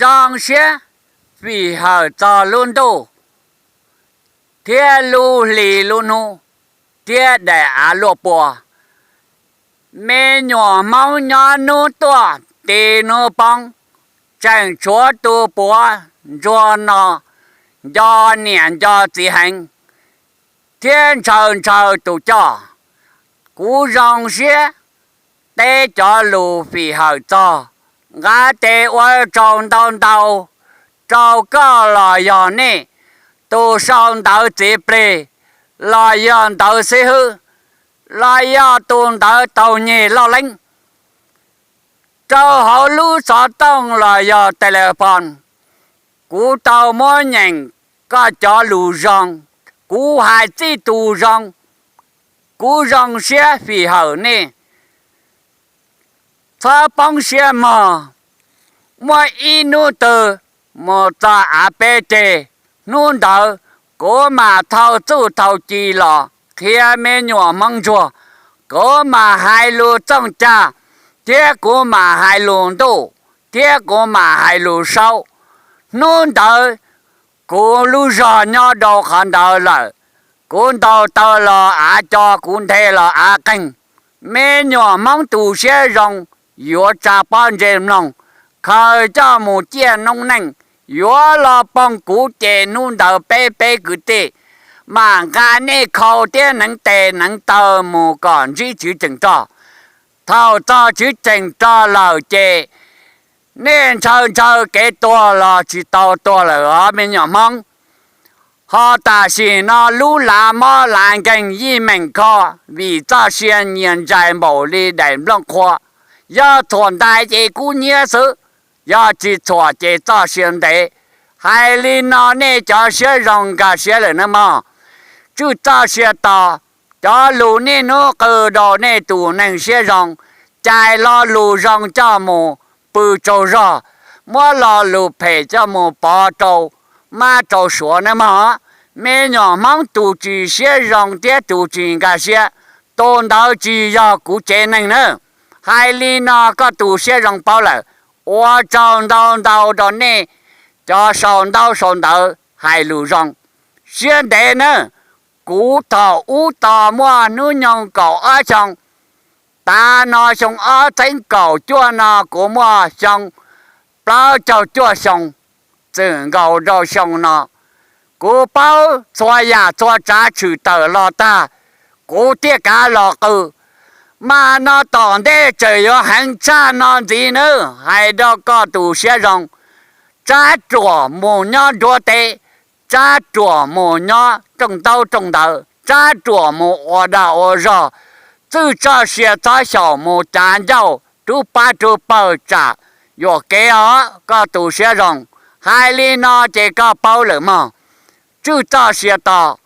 Zoo siab fim hawm txog lub ntuj thiab lub hli lub hnub thiab daim av luaj pua. Me nyuam Hmoob nyob hnub tuaj ti hnub poob, tseem tshuav tus puav ntsuag no nco niam nco txiv heev thiab ntshaw ntshaw tus coj. Kuv zoo siab teb cov lus fim hawm txog, nqa tes ua tsaug ntau ntau rau koj los yog nej tus sau ntawv txiv plig, los yog ntawv xib hwb, los yog tus ntawv taug nyeg loj leeb rau hauv lub xov tooj los yog telephone. Kuv tau muab nyeem koj cov lus zoo, kuv hais txij tus zoo, kuv zoo siab fim hawm nej. Txhob poob siab mog, muaj ib hnub twg mus txog av peb ceg, hnub ntawd kuv mam thau txuj thau ci los qhia me nyuam Hmoob ntsuag. Kuv mam hais lus txooj cag, thiab kuv mam hais lus ntuj, thiab kuv mam hais lus saub. Hnub ntawd kuv lub zog nyob rau qhov ntawd lawm. Kuv ntaus taw los av co, kuv nthe los av qeeg. Me nyuam Hmoob tus siab zoo yuav tsa pob ntseg mloog, khaws coj mus ciaj noob neej, yuav los poog kuv ces hnub ntawd peb peb kwv tij mam nqa nej khau thiab hneev tes hneev taw mus kom ntsib tswv ceem rog. Thaum txog tswv ceem rog lawm ces nej ntshaw ntshaw kev tuag los tsis tau tuag lawm os me nyuam Hmoob. Ho tam sim no lub lav mob lav nkeeg yeej meem kho, vim txoj sia nyias ntsais npaum li daim nplooj qhua. Yog txhuam ntais ces kub hnyiab xwb, yog tsis txhuam ces txoj sia ntev. Hais li no nej cov siab zoo nkag siab lawm nawb mog. Tswj txoj sia tos, cov lus niaj hnub qw rau nej tus neeg siab zoo, cais lo lus zoo coj mus pw tsaug zog, muab lo lus phem coj mus pov rau mab rau suav nawb mog. Me nyuam Hmoob tus tsis siab zoo thiab tus tsis nkag siab, tus ntawd tsis yog kuv tsev neeg nawb. Hais li no koj tus siab zoo paub lawm. Ua tsaug ntau ntau rau nej cov sau ntaub sau ntawv hais lus zoo. Siab ntev nawb. Kuv thaum ub tos muaj hnub nyoog kaum ob xyoo, tav no xyoo ob txheeb kaum cuaj no kuv muaj xyoo plaub caug cuaj xyoo, txwm nkaus rau xyoo no. Kuv paub txhua yam txhua tsav tshwm tawm los tag, kuv thiaj kav los qw. Mas no tom ntej tseem yuav heev tshaj no ntxiv nawb, hais rau koj tus siab zoo. Tsab ruam mus nyob nruab teb, tsab ruam mus nyob rooj ntaub rooj ntawv, tsab ruam mus ua dag ua zog, txwj txoj sia txhob xyaum mus cav ncauj rub pab rub pawg tsam yuam kev os koj tus siab zoo. Hais li no ces koj paub lawm mog. Tswj txoj sia tos,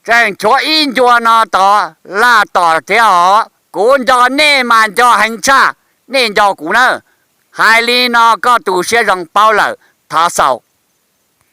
tseem tshuav ib ncua no tod laj tom thiab os. Kuv nco nej mas nco heev tshaj nej nco kuv nawb. Hais li no koj tus siab zoo paub lawm, thov xaus.